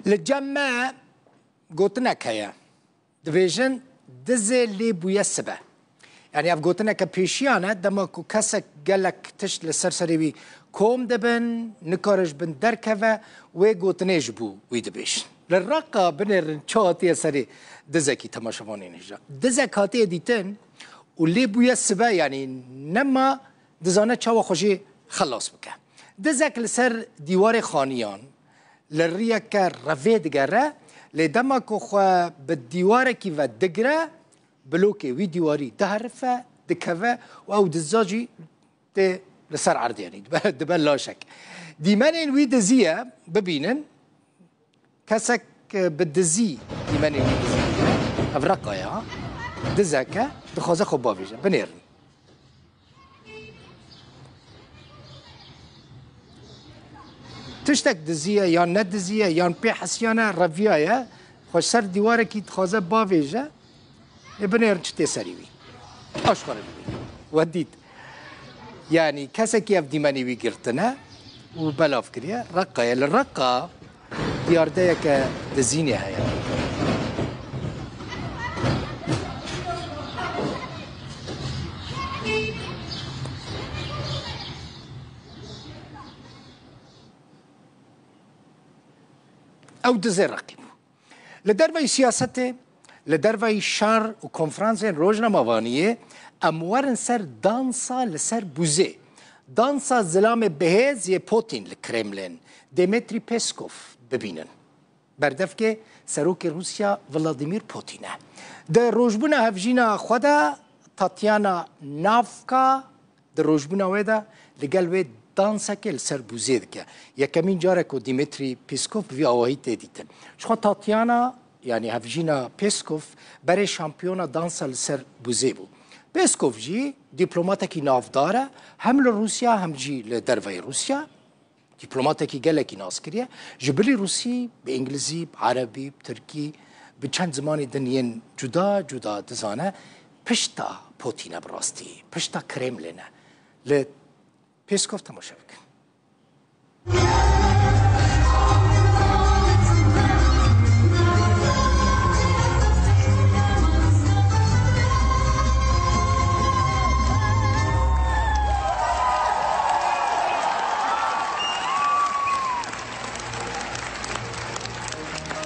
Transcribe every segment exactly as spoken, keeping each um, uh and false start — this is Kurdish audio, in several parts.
Li cem me gotinek heye. Dibêjin, dizê lê bûye sibe. Yanî ev gotineke pêşiyan e, dema ku kesek gelek tişt li ser serê wî kom dibin, nikare ji bin derkeve, wê gotinê ji bo wî dibêjin. Li Reqa binêrin çi hatiye serê dizekî, temaşevanên hêja. Dizek hatiye dîtin û lê bûye sibe, yanî nema dizane çawa xwe jê xelas bike. Dizek li ser dîwarê xaniyan li riyeke revê digere, lê dema ku xwe bi dîwarekî ve digire, bilokê wî dîwarî diherife, dikeve û ew diza jî tê li ser erdê, yanî dibe, dibe laşek. Dîmenên wî dizî ye, bibînin. Kesek, e, bi dizî dîmenê wî dizî dike. Ev Reqa ye. Dizek e, dixwaze xwe bavêje. Binêrin. Tiştek dizî ye, yan ne dizî ye, yan pê hesiyan e, reviya ye. Xwe ser dîwarekî dixwaze bavêje. Ê binêrin çi tê serî wî. Aşkare bibînin. We dît. Yanî kesekî ev dîmenî wî girtine û belav kiriye. Reqa ye. Li Reqa diyardeyeke dizînê heye. Ew dizê Reqî bû. Li derveyî siyasetê, li derveyî şer û konferansên rojnamevaniyê em werin ser dansa li ser bûzê. Dansa zilamê bihêz yê Putin li Kremlin, Dmitry Peskov, bibînin. Berdevkê serokê Rûsya Vladimir Putin e. Di rojbûna hevjîna xwe de Tatyana Navka di rojbûna wê de li gel wê dansekê li ser bûzê dike. Yekemîn car e ku Dmitry Peskov bi vî awahî tê dîtin. Jixwe Tatyana, yanî hevjîna Peskov, berê şampiyona dansa li ser bûzê bû. Peskov jî dîplomatekî navdar e, hem li Rûsya hem jî li derveyî Rûsya. Dîplomatekî gelekî nas kiriye. Ji bilî rûsî, bi îngilizî, bi erebî, bi tirkî, bi çend zimanê din yên cuda cuda dizane. Pişta Putin e bi rastî, pişta Kremlin e. Li Peskov temaşe bikin.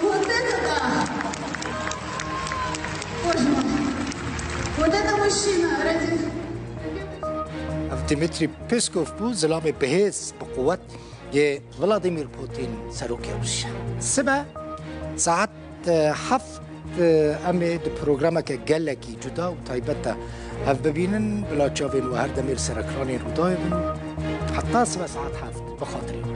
Вот это да! Боже мой! Вот это мужчина! Ради... Ev Dmitry Peskov bû, zilamê bihêz, bi quwet yê Vladimir Putin, serokê Rûsya. Sibe saet, e, heft, e, em ê di programeke gelekî cuda û taybet de hev bibînin. Bila çavên we her demê li ser ekranên Rûdawê bin. Heta sibe saet heft, bi xatirê we.